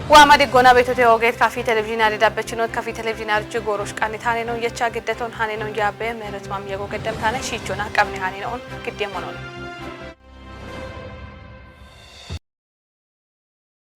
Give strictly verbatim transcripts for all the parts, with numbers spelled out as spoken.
Waama diggona beetote hoogeet kafi televizhiinaari dabbechinoot kafi televizhiinaarichi goorosh qanni taane no yecha giddeton hane no yaabbe meeret maam yego geddem taane shiichona qabne hane no on giddemonon.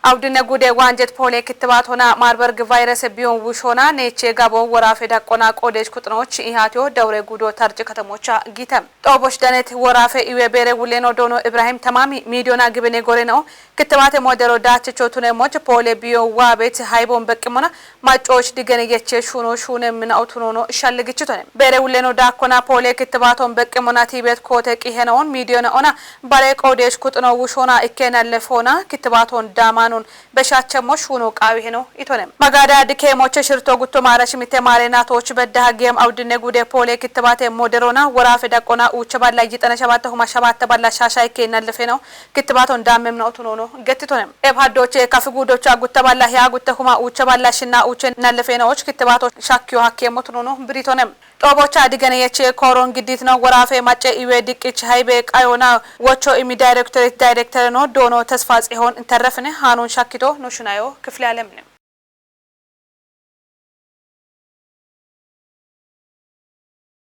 Awdinne gude waanjet poole kittibaat hona Marburg virus biyon wush hona neeche gabon woraafe daqqona qodeech kuxinoch ihaatiyo dawre gudo tarci katamocha gitem. Xooboch danet woraafe iwe beere wuleno doono Ibrahim Tamami miidiyona gibine gore no kittibaate modero daachicho tunemoch poole biyon waabet haybon beqqimona Maccooch digene yeche shuno shune mina utunono shalligichitone. Beere wulleno daakkona poole kittibaaton beqqimona tiibet koote qihenoon miidiyona ona bare qoodeesh kuxino wushona ikkena lefoona kittibaaton daamaanon beshachemmo shuno qaawi heno itone. Magada dikeemoche shirto gutto maara shimite maare naatooch bedda hagiyem awdinne gude poole kittibaate moderona woraafe daqqona uucha balla yixana shabatta huma shabatta balla shaasha ikkena lefeno kittibaaton daammemna utunono gettitone. Eb haddoche kafi guudocha gutta balla hiya gutta huma uucha balla shinna uuche nallefeenoch kittibaato shakkiyo hakkeemmo tunono biritone. Xoobocha digene yeche kooron gidditino woraafe macce iwe diqqich haybe qayona wocho imi directorate director no doono tesfa tsihon terrefine hanon shakkito no shunayo kifle alemne.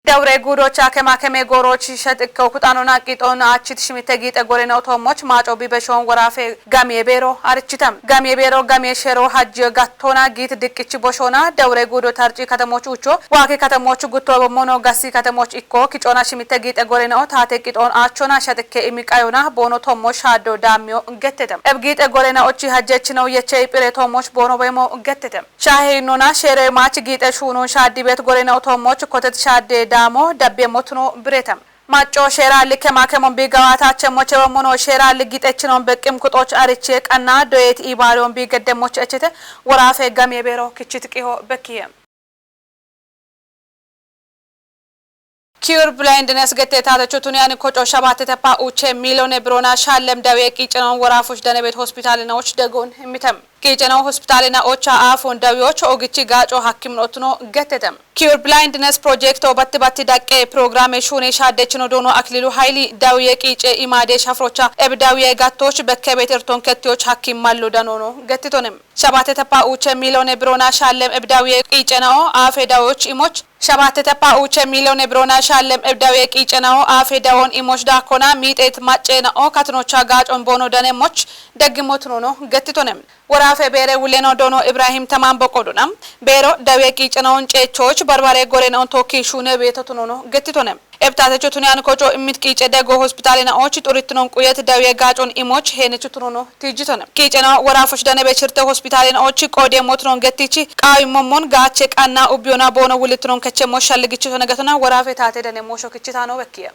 Dawre guudocha kemakeme gooroch shet ikke okuxanona qixon achit shimite giixe gorena utoommoch maaco bibeshon woraafe gamie beero arichitam. Gamie beero gamie shero hajji gattona giit diqqich boshona dawre guudo tarci katamoch ucho waaki katamoch gutto bommono gassi katamoch ikko kicona shimite giixe gorena o taate qixon achona shet ikke imi qayona boono tommo shaaddo daammiyo gettetem. Eb giixe gorena ochi hajjechino yeche iphire tommoch boono beemo gettetem. Shaahe innona sheere maach giixe shuunon shaaddi beet gorena utoommoch kotet shaadde daamo dabbiye motuno biretam. Macco sheera likke maakemon bi gawaataachemmoche wemmono sheera liggiixechinon beqqim kuxoch ariche qanna doyet ibaariyon bi geddemmoch echete woraafe gamiye beero kichit qiho bekkiye. Cure blindness gette taatecho tuniyani koco shabaatete pa uche milione birona shaallem dawiye qiicenon woraafush danebet hospitaalinawoch degon immitem. Qiicenon hospitaalinawocha aafon dawiyoch ogichi gaaco hakkimnotuno gettete. Cure blindness project o batti batti daqqe programe shuune shaaddechino doono Akililu Hayli dawiye qiice imaade shafrocha eb dawiye gattoch bekkebet irton kettiyoch hakkim mallo danono gettitonem. Shabaatete pa uche milione birona shaallem eb dawiye qiicenao aafe dawoch imoch. Shabaatete pa uche milione birona shaallem eb dawiye qiicenao aafe dawon imoch daakkona miixeet maccenao katinocha gaacon boono danemmoch deggimotunono gettitonem. Woraafe beere wuleno doono Ibrahim Taman boqodona. Beero dawiye qiicenaon ceechoch barbare gorenaon tookki shuune beetotunono gettitonem. Ebtatecho tuniyan koco immit qiice dego hospitaalinaoch xurittinon quyet dawiye gaacon imoch heenecho tunono tiijjitone. Qiicena woraafoch danebe chirte hospitaalinaoch qoode motunon gettichi qaawi mommon gaache qanna ubbiyona boono wulittinon kechemmo shalligichitone getona woraafe taate dane moosho kichitaano bekkiye.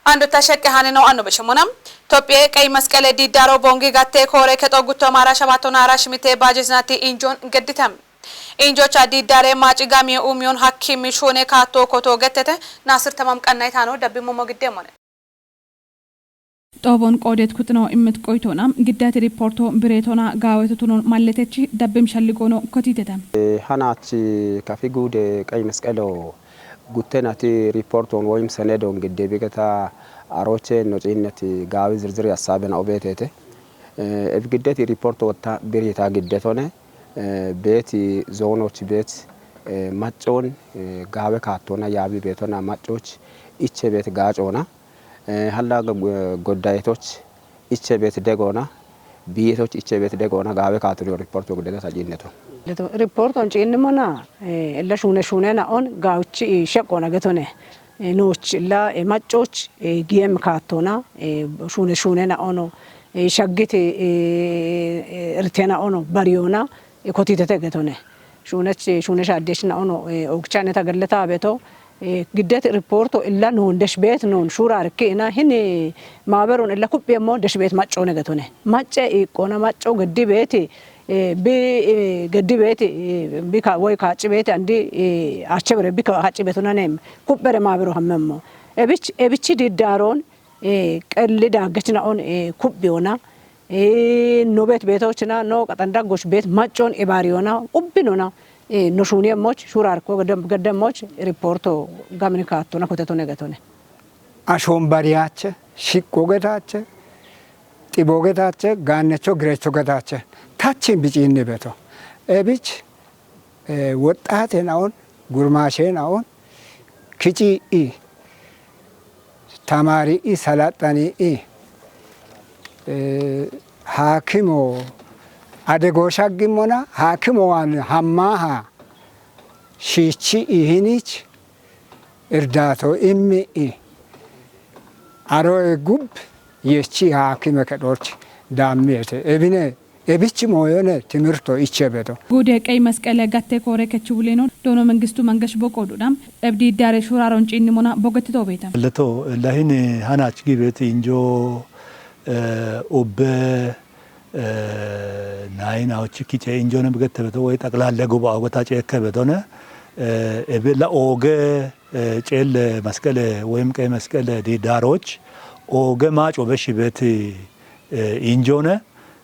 Andotta sheqqe haneno anno beshemona. Tophiye Qey Masqele Diddaro Bongi gatte koore kexo gutto maara shabattona ara shimite baajesnati injon geddite. Injocha diddare maaci gamiye umiyon hakkimi shuune kaatto koto gettete. Nasir Tamam qannaytano dabbi momo giddeemone. Xoobon qoodet kuxino immit qoytoona giddati riporto bireetoona gaaweto tunon malletechi dabbim shalligono kotitete. Hanachi kafi guude Qey Masqelo guttenati riporton woyim senedon gidde bigeta aroche no cinnati gaawi zirziri hassabena obetete. Ebi giddeti riporto wotta birita giddetone beeti zoonoch beet maccon gaawe kaattona yaabi beetona maccoch iche beet gaacona. Halla goddayetoch iche beet degona biyetoch iche beet degona gaawe kaaturiyo riporto giddeta sacinneto. Riporton ciinnimona ella shuune shuunena on gaawchi sheqqona getone. Nooch illa maccoch giyem kaattona shuune shuunena ono shaggite irtena ono bariyona kotitete getone. Shuunech shuune shaaddechna ono ogichane tagelleta beto giddet riporto illa non desh beet non shura rikki ina hin maaberun illa kubbiyemmo desh beet maccone getone. Macce iqqona macco geddi beeti bi geddi beeti bi ka woy kaacci beeti andi ache bere bi kaacci beetunanem kubbere maabero hammemmo. Ebich ebichi diddaaroon qelli daaggechna on kubbiyona. Nobet beetochna no qaxan daggoch beet maccon ibaariyona ubbinona. No shuuniyemmoch shurarko gaddemmoch riporto gamni kaattona kotetone getone. ashon bariyache, shiqqo getache, xibo getache, gaannecho girecho getache, tachin biciinni beto. Ebich, eh, woxxaaten aun, gurmaashen aun, kici i, tamaari i, salaxxani i, eh, haakimo adego shaggimmona, haakimo waan hammaha shiichi i hinich, irdaato immi i. Aroe gub yechi haakime kedhorch daammiyete. Ebine, ebichi mooyone timirto iche bedo. Gude Qey Masqele gatte koore kechu buleno doono mengistu mangesh boqodudam ebdi dare shuraron ciinnimona bogetito beeta. Leto lahin hanach gibet injo, eh, ubbe, eh, nayin aochi kice injone bigette beto, ወይ ጠቅላላ ጉባኤው geta ceekke betone, eh, ebe la ooge, eh, ceelle masqele woyim qey masqele diidaaroch ooge maaco beshi bet, eh, injone,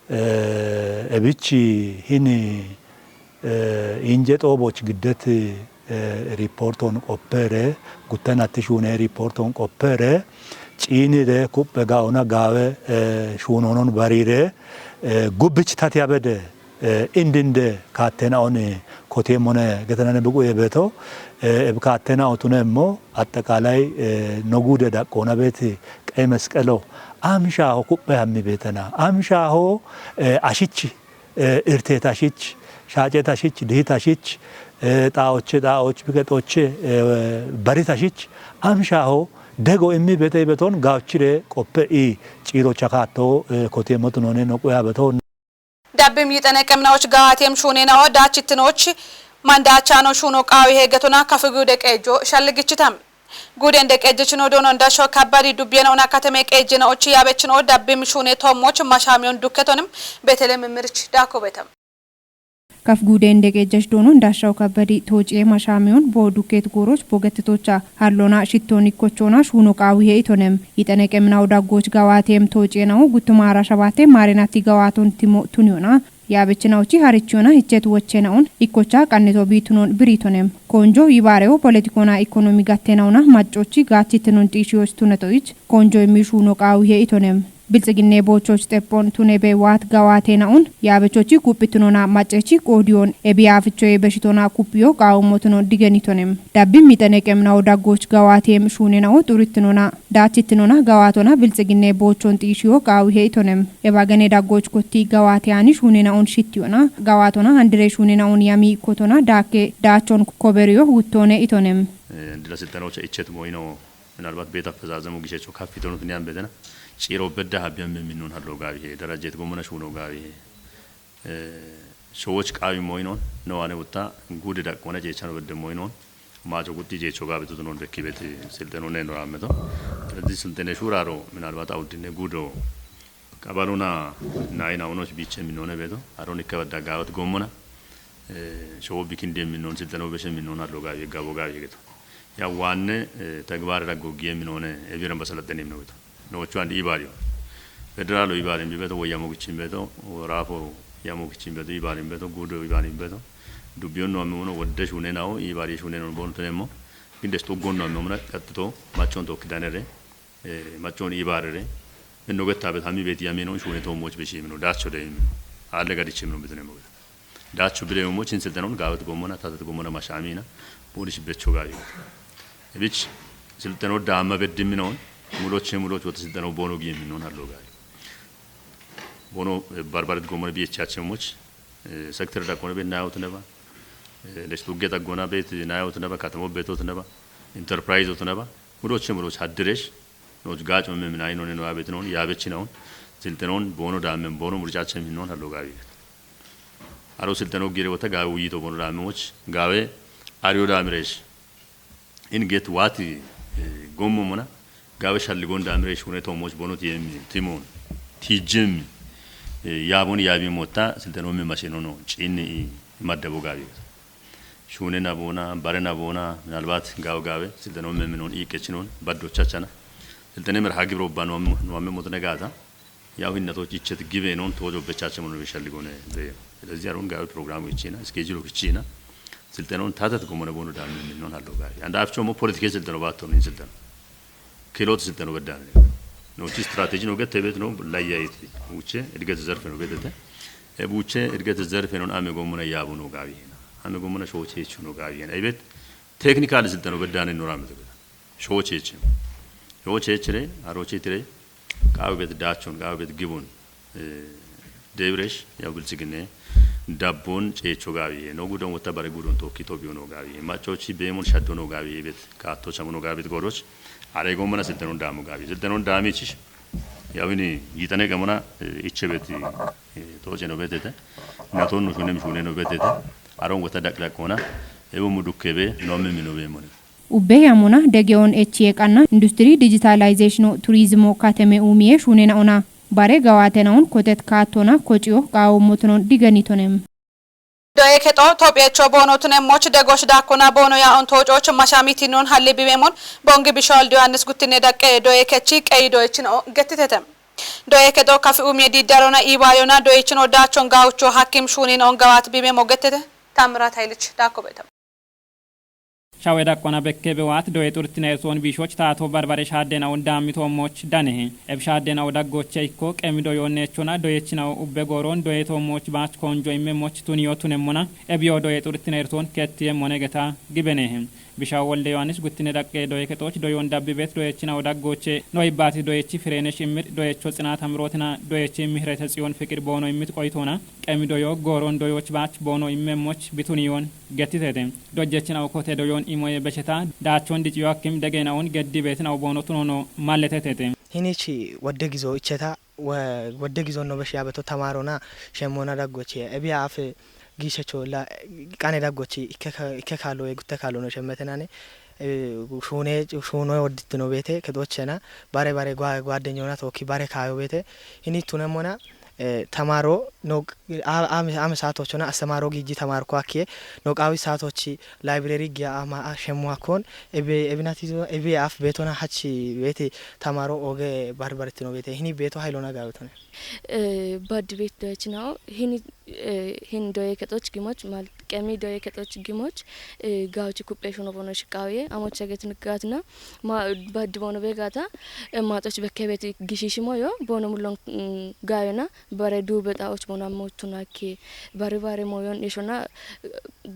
eh, ebich hini, eh, inje xooboch giddet, eh, riporton qoppere, gutten atti shuune riporton qoppere, ciinire kuppe gaona gaawe, eh, shuunonon barire, eh, gubbich tatiya bede, eh, indinde kaattena on kotiemone getenane biqu yebeto, eh, eb kaattena otunemmo atteqaalay, eh, no guude daqqoona beeti Qey Masqelo amshaho kuppe hammi beetena, amshaho, eh, ashich, eh, irteet ashich, shaacet ashich, dihit ashich, eh, xaaoche, xaaoch, bikexoche, eh, barit ashich, amshaho dego immi bete beton gawchire qoppe i ciirocha kaatto, eh, kotiemmo tunone no quya beto. Dabbim yixene qeminaoch gawaatiem shuunenao daachittinoch mandaachano shuuno qaawi heegetona kafi guude qeejjo shalligichitam. Guuden deqeejjechino doonon dasho kabbadi dubbiyenaona kateme qeejjenaoch yaabechino dabbim shuune toommoch mashaamiyon dukketonim Betelem mirch daakobetam. Kaf guuden deqeejjech doonon dasho kabbadi toociye mashaamiyon bo dukket gooroch bogettitocha hallona shitton ikkochona shuuno qaawi heitonem. Yixene qeminao daggoch gawaatem toociyenao guttumara shabaate maarenatti gawaaton timo tuniyona. Yaabechinaochi harichiyona hichet wochenaon ikkocha qanneto biitunon biritonem. Konjo yibaareo politikona ikonomi gattenaona maccochi gaachittinon xiishiyoch tunetoich konjo immi shuuno qaawi heitonem. Bilxiginne boochoch xephon tunebe waat gawaatenaon yaabechochi kuphitinona maccechi qoodiyon ebi yaafichoye beshitona kuphiyo qaawummotuno digenitonem. Dabbim yixene qeminao daggoch gawaatem shuunenao xurittinona daachittinona gawaatona bilxiginne boochon xiishiyo qaawi heitonem. Ebagene daggoch kotti gawaateyani shuunenaon shittiyona gawaatona handire shuunenaon yami ikkotona daakke daachon koberiyo guttoone itonem. Eh, dila silxenocha ichet moyino ምናልባት ቤት አፈጻጸሙ ጊዜያቸው ከፍ ይተኑት ኒያን ቤተና ጪሮ በዳ ሀቢያም የሚንሆን ሀሎ ጋቢሄ ደረጀት ጎመና ሹኖ ጋቢሄ፣ እ፣ ሰዎች ቃቢ ሞይኖን ነው አነ ወጣ ጉድ ዳቆነ ጄቻ ነው በደ ሞይኖን ማጮ ቁጢ ጄቾ ጋቢቱ ትኖን በኪ ቤት ስልጠኑ ነ ነው አመቶ። ስለዚህ ስልጠነ ሹራሮ ምናልባት አውድነ ጉዶ ቀበሉና ናይን አውኖች ቢቸ የሚንሆነ ቤቶ አሮን ይከበዳ ጋበት ጎመና፣ እ፣ ሸዎ ቢክ እንደሚንሆን ስልጠነው በሸ የሚንሆን አሎ ጋቢ ጋቦ ጋቢ ጌቶ ያ ዋነ፣ እ፣ ተግባር ረጎ ጊየ የሚንሆነ ኤቢረን በሰለጠን የሚነው ቤቶ ነዎቹ አንድ ኢባሪዮ ፌዴራሎ ኢባሪን ቢበቶ ወያሞ ግችን ቤቶ ራፎ ያሞ ግችን ቤቶ ኢባሪን ቤቶ ጉዶ ኢባሪን ቤቶ ዱቢዮን ነው የሚሆነው ወደ ሹኔ ናው ኢባሪ ሹኔ ነው ቦኑት ነሞ ግን ደስቶ ጎን ነው የሚሆነ ቀጥቶ ማቸውን ተወክዳነሬ፣ እ፣ ማቸውን ኢባረሬ እኖ ገታ ቤት ሀሚ ቤት ያሜ ነው ሹኔ ተው ሞች በሺ የሚነው ዳቸው ደይም አለ ጋር ይችም ነው ቤት ነው። ዳችሁ ብለ ሞች ስልጠናውን ጋበት ጎሞና ታተት ጎሞና ማሻሚና ፖሊስ በቾ ጋር ይሁን። እብች ስልጠናው ዳማ በድሚነውን ሙሎች ሙሎች ወተ ስልጠናው ቦኖ ጊ የሚንሆን አሎ ጋር ቦኖ ባርባረት ጎሞና ቢየቻቸ ሞች፣ እ፣ ሴክተር ዳቆነ ቤት ናያውት ነባ፣ እ፣ ለሽቱ ጌ ዳጎና ቤት ናያውት ነባ፣ ከተሞ ቤቶት ነባ፣ ኢንተርፕራይዞት ነባ፣ ሙሎች ሙሎች ሀድሬሽ ኖች ጋጭ መመ ምን አይኖን ነው አቤት ነውን ያበች ነውን ስልጠናውን ቦኖ ዳመን ቦኖ ምርጫቸ የሚንሆን አሎ ጋር ይሁን። አሮ ስልጠናው ጊሬ ወተ ጋዊ ውይይቶ ቦኖ ዳመሞች ጋዌ አሪዮ ዳምሬሽ ኢን ጌት ዋት፣ እ፣ ጎሞ ሞና ጋዌ ሻልጎን ዳምሬሽ ሁኔታው ሞች ቦኖት የሚ ቲሞን ቲጅም፣ እ፣ ያቦን ያቢ ሞታ ስልጠናው ምን ማሽኖ ነው ጪን ኢ ማደቦ ጋቢ ሹኔና ቦና ባረና ቦና ምናልባት ጋው ጋዌ ስልጠናው ምን ምንሆን ኢቀችኖን ባዶቻቻና ስልጠና መርሃ ግብሮ ባኖ ነው ሞት ነጋታ ያው ሂነቶች ይቸት ግቤ ነውን ተወጆ በቻቸ መኖር ይሻልጎ ነ። ስለዚህ አሁን ጋር ፕሮግራሙ ይቺና ስኬጁሉ ይቺና ስልጠናውን ታተት ጎመነ ቦኑ ዳሚ የሚንሆን አለው ጋር አንድ አፍቸው ሞ ፖለቲካ ስልጠና ባትሆን ስልጠና ክህሎት ስልጠና በዳነ ነው። እቺ ስትራቴጂ ነው ገተ ቤት ነው ለያይት ውቼ እድገት ዘርፍ ነው ቤተተ። እ፣ ውቼ እድገት ዘርፍ ነው አመ ጎመና ያቡ ነው ጋቢ ነው። አመ ጎመና ሾቼቹ ነው ጋቢ ነው። አይቤት ቴክኒካል ስልጠና በዳነ ነው ራመት ቤት። ሾቼች። ሾቼች ሬ፣ አሮቼ ትሬ፣ ቃው ቤት ዳቸውን፣ ቃው ቤት ግቡን፣ እ፣ ደብሬሽ፣ ያው ብልጽግና ዳቦን ጨቾ ጋቢ ነው። ጉደን ወታ ባረ ጉዶን ቶኪ ቶቢዮ ነው ጋቢ። ማጮቺ ቤሙን ሸዶ ነው ጋቢ። ቤት ካቶ ቸሙ ነው ጋቢ። ጎዶች አሬ ጎመና ስልጠኑን ዳሙ ጋቢ። ስልጠኑን ዳሚ ቺሽ ያው እኔ ይጠነ ገመና፣ እ፣ እቼ ቤት፣ እ፣ ተወጨ ነው ቤተተ። እናቶን ነው ሹኔም ሹኔ ነው ቤተተ። አሮን ወታ ዳቅዳቅ ሆና፣ ኤቡ ሙዱኬ ቤ ነው ምን ነው ቤ ሞነ። Ubbe yamona dege'on echi yeqanna industiri dijitalization turizmo kateme umiye shunena ona. Bare gawatenaun kotet kaatona kociyo qaawommotonon diganitonem. Doye kexo tophiyecho boono tunemmoch degosh daakkona boono yaa'on toococh mashaamitinon halli bimeemon bongi bishal Yohaannis guttinne daqqe doye kechi qeyi doyechin o gettitete. Doye kexo kafi umiye diddarona iibaayona doyechin o daachon gaawucho hakkim shuunin on gawaat bimeemo gettete. Taamiraat Hayilich daakko beetam. Shawe daqqona bekke bewaat doye xurtine ersoon biishoch taato barbare shaaddenaun daammitoommoch danehe. Eb shaaddenaw daggoche ikko qemi doyoon neechona doyechinaw ubbe gooroon doyetoommoch baach koonjo immemmoch tuniyo tunemmona eb yoo doye xurtine ersoon kettiye mone geta gibenehe. Bishaw Wolde Yohaannis guttine daqqe doye kexooch doyoon dabbi beet doyechinaw daggoche no ibbaati doyechi fireene shimmir doyecho tsinaat amrootina doyechi mihrete tsiyoon fiqir boono immit qoyitoona qemi doyo gooroon doyoch baach boono immemmoch bituniyoon gettitete. Dojjechinaw kote doyon imoye besheta daachon diciyo hakkim degenaun geddi beetinaw boono tunono malletetete. Hinichi wodde gizo icheta, wa-, wodde gizo no besh yabeto tamarona shemmona daggochi. Ebiya afe gishecho la qane daggochi ikke ka-, ikke kaalo ye gutte kaalo no shemmetenane. Eh, shune, shuno woddittino beete kedochena bare bare gwa-, gwadenyona toki bare kayo beete. Hini tunemmona eh, tamaro no, a-, ame, ame saatochona astamaro giiji tamarko akkiye no qaawi saatochi library giya ama a shemmo akkon ebe, ebinatizo, ebe af beetona hachi beete tamaro oge barbaritino beete hini beeto haylona gaawetone. Eh, bad beet doyechinao hini, eh, hin doye kexoch gimoch mal qemi doye kexoch gimoch, eh, gaawchi kuppe shuno bono shiqawiye amocha getin gatina ma bad bono begata, eh, matoch bekke beet gishishimo yo bono mulon, mm, gaayona bare duube xaa'och boona moottunakke bare bare mooyon yeshona, eh,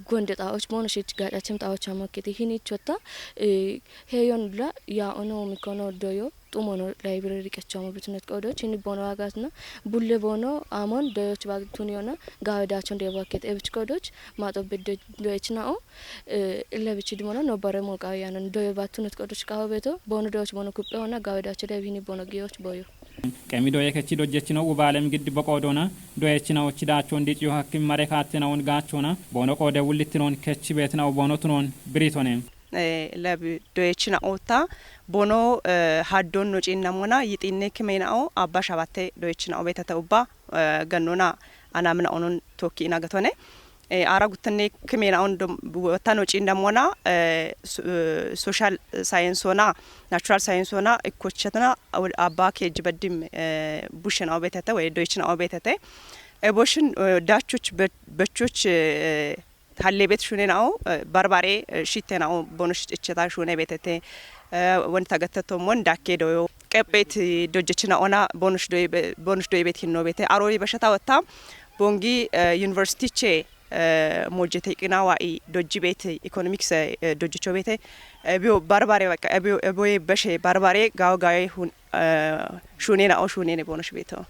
gonde xaa'och boono shich gaacachem xaa'och hamokketi hinichotta, eh, heyon la yaa'ono mikono doyo xumono library qechamo bitunet qoodoch hini boono waagatina bulle boono amon doyoch baagtuniyona gaawe daachon deebo akkete ebich qoodoch maaxo beddo doyechina'o, eh, illa bichi dimono no bare mo qaawe yanon doyo baattunot qoodoch qaawe beeto boono doyoch boono kuppe hona gaawe daacho deebi hini boono giyoch booyo. Qemi doye kechi dojjechino wubaalem giddi boqoodona doyechinawochi daachoon diciyo hakkim mare kaattenawoon gaachoona boono qoode wullittinoon kechi beetinawo boono tunoon biriitone. Eh, lab doyechina'otta boono, eh, haddon no ciinnamona yixinne kimeena'o abba shabatte doyechina'o beetata ubba, eh, gannona anamina onon tokki inagatone. Eh, ara guttenne kimeena'on dom-, wattano ciinnamona, eh, so-, eh, social science ona, natural science ona ikkochatna abba keeji baddim, eh, bushena'o beetata way doyechina'o beetata. Eh, boshin, eh, dachoch be-, bechoch, eh, halle beet shunena'o, eh, barbare, eh, shittena'o bonosh icheta shune beetete, eh, wonta gatteto mon dakke doyo. Qeppet dojjechina'ona bonosh doy be-, bonosh doy beet hinno beete. Aro beshata watta bongi, eh, university che, eh, mojjete qinawa i dojji beet economics, eh, dojjicho beete. Eh, biyo barbare baqqa, eh, biyo, eh, boye beshe barbare gawo gawe hun-, eh, shunena'o shunene boonosh beeto.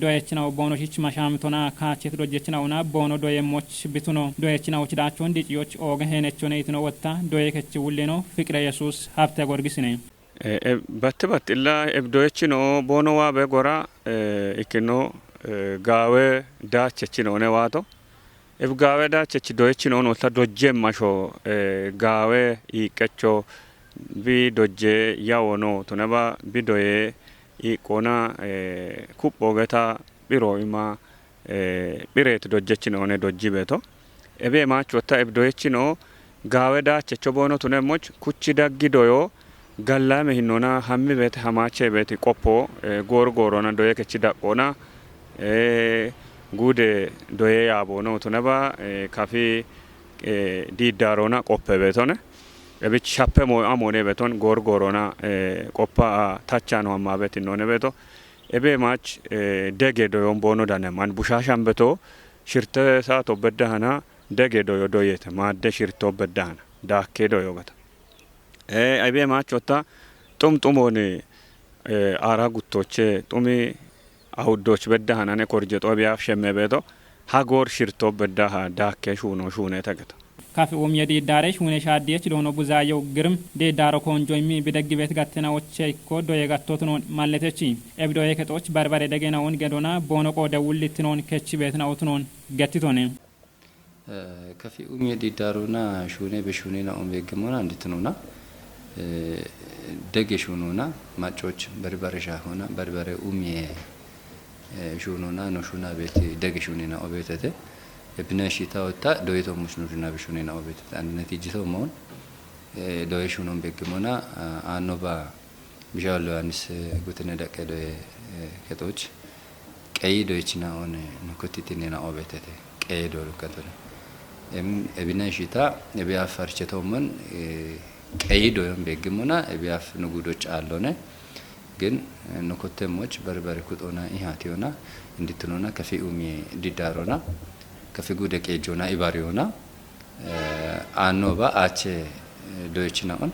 Doyechinawo boonoshich mashaamitona kaachet dojjechinawo na boono doyemmoch bituno doyechinawo chidaachoon diciyoch ooge heenechone itino wotta doye kechi wullino Fiqire Yesuus Habte Gorgisine. Eh, eh, batti batti illa eb doyechino boono waabe gora, eh, ikkino, eh, gaawe daachechino ne waato. Eb gaawe daachechi doyechino noota dojje masho, eh, gaawe iiqqecho bi dojje yawo no, tuneba bi doye iiqqona, eh, kupho geta biro ima, eh, bireet dojjechino ne dojji beeto. Ebe maachu watta eb doyechino gaawe daachecho boono tunemmoch kuchi daggi doyo gallame hinnona hammi beete hamache beete qoppo, eh, goor goorona doye kechi daqqona, eh, gude doye yaabono tuneba, eh, kafi, eh, diiddaarona qoppe beetone. Ebich shappe mo amone beton gor gorona, eh, qoppa a tacha no amma betin none beto. Ebe mach, eh, dege doyon bono dane man bushashan beto. Shirte sa to bedda hana dege doyo doyete. Madde shirto bedda hana. Dakke doyo gata. Eh, ebe mach otta tum tumoni, eh, ara guttoche tumi awuddoch bedda hanane korje to biyaaf shemme beto. Ha gor shirto bedda ha dakke shuno shune tageto. Kafi um yedi dare shune shadiyech dono buzayo girim de daro konjo imi bideggi bet gattena oche ikko doye gattotunon malletechi. Ebdoye ketoch barbare degena on gedona bono qode wullitinon kechi betna otunon gettitone. Eh, kafi um yedi darona shune be shunena on begemona anditinona. Eh, dege shunona machoch barbare shahona barbare umye, eh, shunona no shuna beti dege shunena obetete. Ebina shita otta doyito mush no shuna be shunena obetete. And netijito mon, eh, doye shunon begemona, ah, ano ba Bishawallo Yohaannis, eh, gutine daqqe doye, eh, ketoch. Qeyi doychina on, eh, no kotitine na obetete. Qeyi do lukatone. Em, ebina shita, ebi af archeto mon, eh, qeyi doyon begimona, ebi af nugudoch allone. Gin, eh, no kotte moch barbare kutona ihatiyona, inditinona kafi umi didarona, kafi gude qejona ibariona. Eh, ano ba ache, eh, doychina on,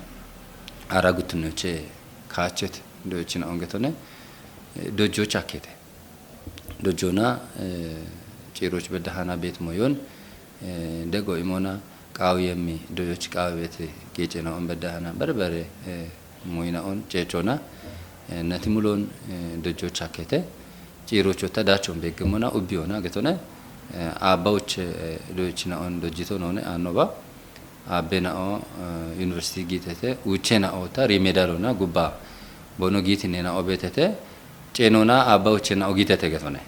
ara gutinoche kachet doychina on getone, eh, dojjo chakete. Dojjona, eh, ciroch bedahana bet moyon, eh, dego imona qawi yemmi doyoch qawi bet gecena on bedahana barbare, eh, moyina on cechona, eh, nati mulon, eh, dojjo chakete. Cirochota dachon begimona ubbiyona getone, eh, abba uche, eh, doychina on dojjito none ano ba. Abbe na'o, eh, university gitete, uche na'o ta rimedalona gubba. Bono gitine na'o betete, cenona abba uche na'o gitete getone.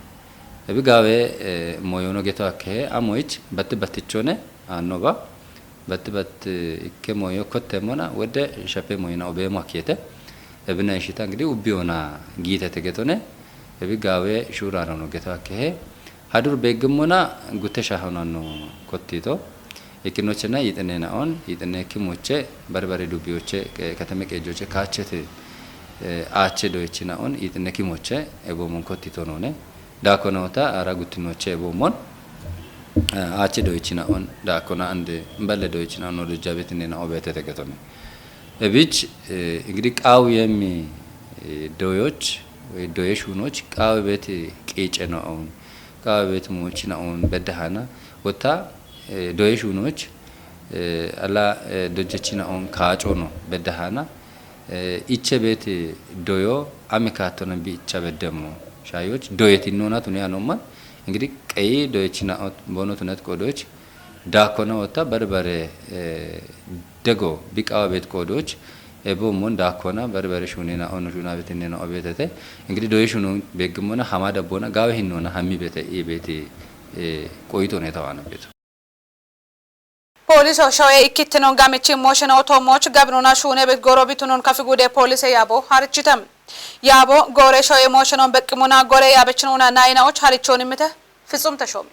Ebi gawe, eh, moyono geto akke, amoich, batti battichone, anno ba, batti batti ikke moyo kotte mona, wedde shape moyona obe makiete. Ebina ishita ngidi ubbiyona gitete getone, ebi gawe shurarano geto akke, Hadur beggemmona gute shahonanno kottito. Ikkinochena yixinena on, yixine kimoche, barbare dubbiyoche, eh, katame qeejoche, kaachete, eh, aache doyechina on, yixine kimoche, eboomon kottito none. Daakona ota ara guttinoche eboomon, eh, aache doyechina on, daakona ande mballe doyechina on, odo jabetinena obetete getone. Ebich, eh, ingidi qaawu yemmi, eh, doyoch, ወይ doye shunoch, qaawu bet qiice no on, Qawe bet mochina on bedahana. Wota, eh, doye shunoch, eh, ala, eh, dojechina on kaaco no bedahana. Eh, iche bet doyo ame kaatona bicha bedemo. Shayoch, doyeti nona tuni anoman. Ingidi qeyi doyechina ot-, bono tunet qodoch. Daakona wota barbare, eh, dego biqawa bet qodoch. Ebo mon daakona barbare shunina on shuna betinena obetete. Ingidi doye shunu beggimona hama dabbona gawe hinnona hammi bete i beti, eh, qoyito ne tawana beto. Pooliso shoye ikkitino gamichi mosheno toomoch gabinuna shuune bet goro bitunun kafi gude poolise yaabo harichitam. Yaabo gore shoye mosheno beqqimuna gore yaabechinuna nayinaoch harichoni mite Fitsum Tashomi.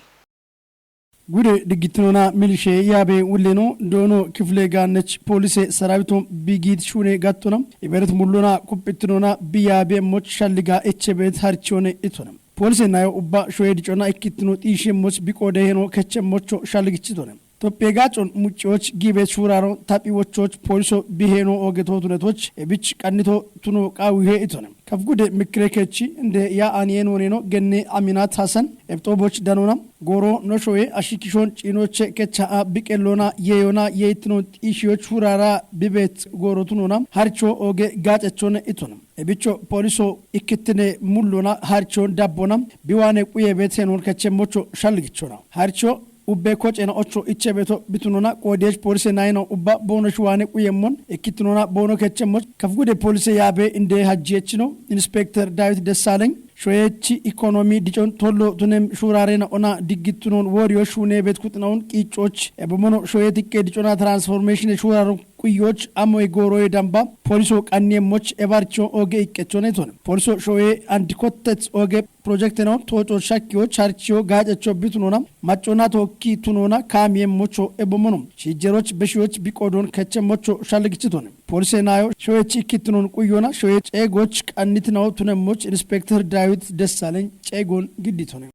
Gude diggitinona milishe yaabe wulleno doono kifile gaannech poolise saraawito bigiit shuune gattona. Iberet mullona kuphittinona biyaabe moch shalliga echebeet harichone itona. Poolise nayo ubba shoye dicona ikkittino xiishe moch biqoode heno keche mocho shalligichitone. Tophphiya gaacon mucciyoch giibeet shuuraaron taphi wochoch pooliso biheeno ogeto tunetoch ebich qannito tuno qaawihe itone. Kaf gude mikire kechi inde ya aniyeno neno genne Aminat Hasan, ebxooboch danona, gooro no shoye ashikishon ciinoche kecha'a biqellona yeeyona yeeytino xiishiyoch shuuraara bibeet gooro tunona harcho oge gaacechon itone. Ebicho pooliso ikkittine mullona harchon dabbona biwaane quyebeet henon keche mocho shalligichona. Harcho ubbe kocena ocho iche beto bitunona qoodiyech poolise nayina ubba boono shuwaane quyemmon ikkittinona boono keche moch kaf gude poolise yaabe inde hajjiyechino Inspekter Daawit Desaaleny Shoyechi ikonomi dicon tollo tunem shuurarena ona diggittunon woriyo shuune bet kuxinaun qiicoch ebomono shoyetikke dicona transformation shuuraron quyoch amoy gooroy damba poliso qanniyemoch ebarcho oge iqqechonetone. Poliso shoye andikottet oge projekteno tooco shakkiyo charchiyo gaacecho bitunona maccona tookki tunona kaamiyemocho ebomono shiijeroch beshiyoch biqodon kechemocho shalgichitone. Polise nayo shoyech ikkitnon quyona shoye ceegoch qannitinaw tunemmoch inspekter Daawit Dessaleny ceegon gidditone.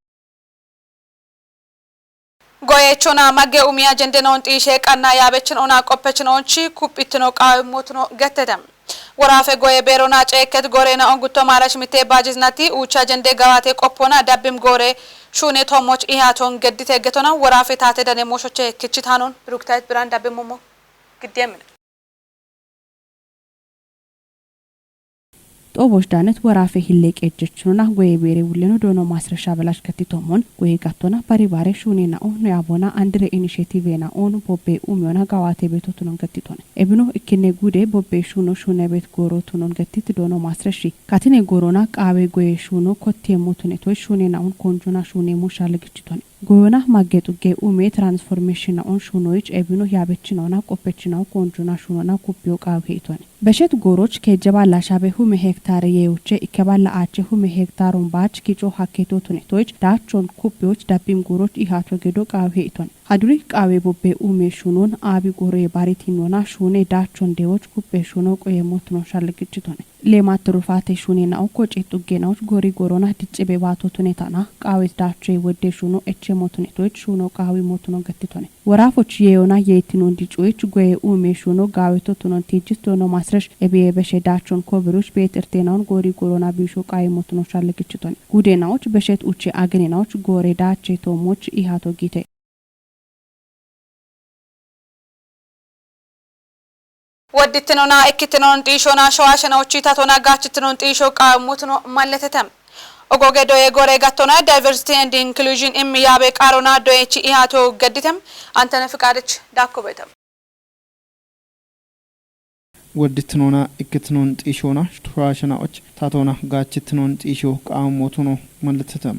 Goyechona magge umiya jendenon xiishe qanna yaabechin ona qoppechin onchi kuppitino qaawe motuno gettete. Woraafe goye beerona ceekket goorena on gutto maarash mitte baajiznati uucha jende gawaate qoppona dabbim goore shuune tommoch ihaaton geddite getona woraafe taate dane mooshoche kichitanon Birukitayit Biraan dabbim momo giddiyemine. Xoobosh daanet woraafe hille qeejjechunona goye beere wulleno doono maasresha belash gattitommon goye gattona bari baare shuune na'o noyaabona andire inishetive na'on bobbe umiyona gawaate beetotunon gattitone. Ebino ikkinne guude bobbe shuuno shuune beet gooro tunon gattit doono maasreshi katine goorona qaawe goye shuuno kottiye motunetoy shuune na'on konjona shuune mo shalgichitone. Goyona magge xugge ume transformation on shunoyich ebino yaabechinona qoppechinaw konjona shunona kuppiyo qaaw heitone. Beshet gooroch keejjeba lashabe hume hektare yeeyoche ikkeballa aache hume hektaron baach kico hakketo tunetoyich daachon kuppiyoch dabbim gooroch ihato gedo qaaw heitone. Haduri qaawe bobbe ume shunon aabi gooroye baritinona shune daachon dewoch kuppe shuno qoye motuno shalgichitone. Leemat turufate shuune na'o koce xugge na'och goori goorona diccibe baato tunetana qaawet daachoy wodde shuuno eche motunetoyich shuuno qaawi motuno gattitone. Woraafoch yeeyona yeetinon dicoyich goye ume shuuno gaaweto tunon tiijis doono maasresh ebiye beshe daachon kobiroch beet irtenaon goori goorona biisho qaawi motuno shalgichitone. Guude na'och beshet uche agene na'och goore daache toommoch ihato giite. Woddittinona ikkittinon xiishona showaashenochi tatona gaachittinon xiisho qaammutuno malletete. Ogoge doye gore gattona diversity and inclusion immi yaabe qaarona doyechi ihaato geddite. Antene Fiqaadich daakko beete. Woddittinona ikkittinon xiishona showaashenochi tatona gaachittinon xiisho qaammutuno malletete.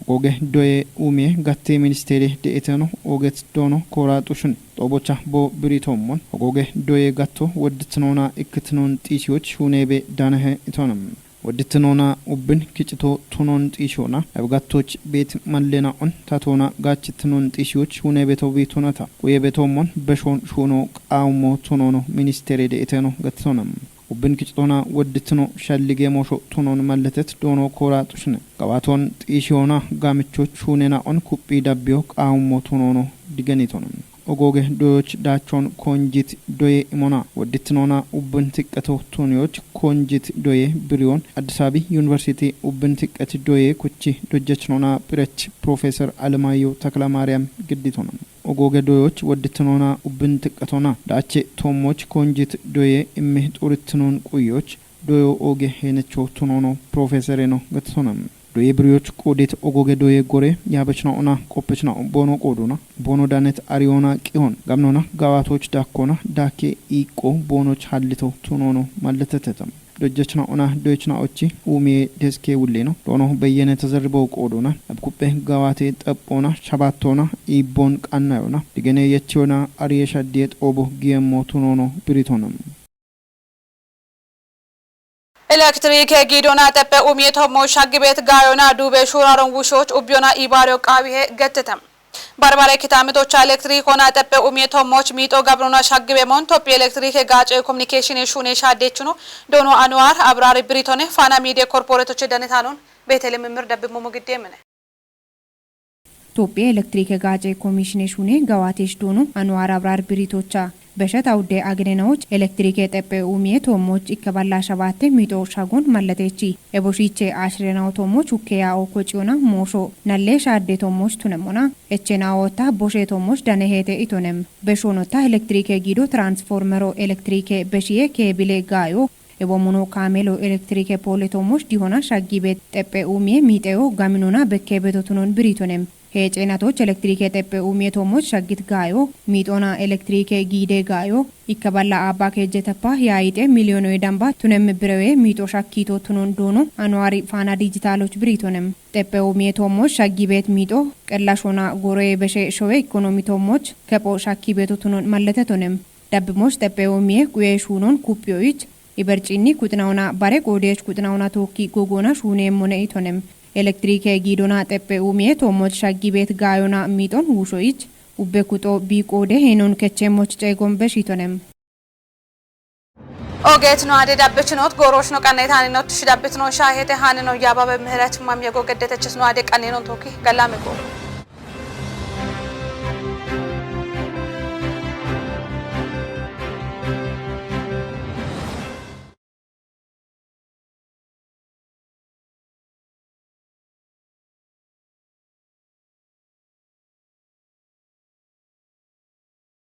Ogoge doye umiye gatte ministeere de'eteno oget doono koora xushun xoobocha bo biritommon ogoge doye gatto woddittinona ikkittinon xiishiyoch huneebe daanahe itonam. Woddittinona ubbin kicito tunon xiishona ebgattoch beet mallena'on tatona gaachittinon xiishiyoch huneebe to biitunata quye betommon beshon shuuno qaammo tunono ministeere de'eteno gattonam. Ubbin kicitona wodditino shallige moosho tunon malletet doono koora xushine. Gawaton xiishiyoona gaamicho shuunena'on kuphi dabbiyo qaammo tunono digenitona. Ogoge doyoch daachon konjit doye imona woddittinona ubbin tiqqeto tuniyoch konjit doye biriyon Addis Abebi Yuniversiti ubbin tiqqet doye kuchi dojjechinona phirech Professor Alemayehu Takla Maariyam gidditona. Ogoge doyoch woddittinona ubbin tiqqetona daache toommoch konjit doye immi xurittinon quyoch doyo oge henecho tunono profesereno gattona. Doye biriyoch qoodit ogoge doye gore yaabechna ona qoppechna boono qoodona boono daanet ariyona qihon gamnona gawaatoch daakkona daakke iiqqo boonoch hallito tunono malleteteta. Dojjechna ona doyechna ochi umiye deske wulleno doono beyyene tazerribo qoodona abkuppe gawaate xaphona shabattona iibbon qannayona digene yechiyona ariye shaddiye xoobo giyemmo tunono biritona. Elektirike giidona xeppe umiye tommo shaggibeet gaayona duube shuuraron wushoch ubbiyona ibaariyo qaawihe gettete. Barbare kitametocha elektirikona xeppe umiye tommoch miixo gabnona shaggibe mon Tophi elektirike gaace kominikeeshine shuune shaaddechuno doono Anuwaar Abraar biritone Faana Miidiye Korpooretoche danetanon Beetelem Mir dabbi momo giddemine. Toophiya Elektirike Gaace Komishine Shune Gawaatesh Doono Anuwaar Abraar Biritocha Beshet Awude Aginenawoch Elektirike Xephe Umiye Toommoch Ikke Balla Shabaate Mixo Shagon Mallatechi Eboshiche Ashirenawo Toommoch Ukkeya Oko Ciyona Moosho Nalle Shaadde Toommoch Tunemona Echena Awota Boshe Toommoch Danehete Itonem Beshonota Elektirike Gido Transformero Elektirike Beshiye Keebile Gaayo Ebomuno kaamelo elektirike poole toommoch dihona shaggibe xephe umiye miixeyo gaminona bekke beto tunon biritonem. Heeceenatoch elektirike xephe umiye toommoch shaggit gaayo miixoona elektirike giide gaayo ikkaballa aabba keejjetappa yaayixe miliyoonowe damba tunem birewe miixo shakkiito tunon doono anuwaari faana dijitaaloch biriitonem. Xephe umiye toommoch shaggibeet miixo qellashona goroye beshe showe ikkonomi toommoch kepho shakkibeeto tunon malletetonem. Dabbimoch xephe umiye quye shuunon kuphiyoyich ibercinni kuxinauna bare qoodiyech kuxinauna tookki gogoona shuuneemmone itonem. Elektirike giidona xephe umiye toommoch shaggibeet gaayona miixon wushoyich ubbe kuxo bi qoode henon kechemmoch ceegon beshitonem. Ogeet no ade dabbechinoot gooroosh no qanneet haaninoot shi dabbitino shaahete haanino yaababe mihiret mam yego geddetechis no ade qannenon tookki gallame gooro.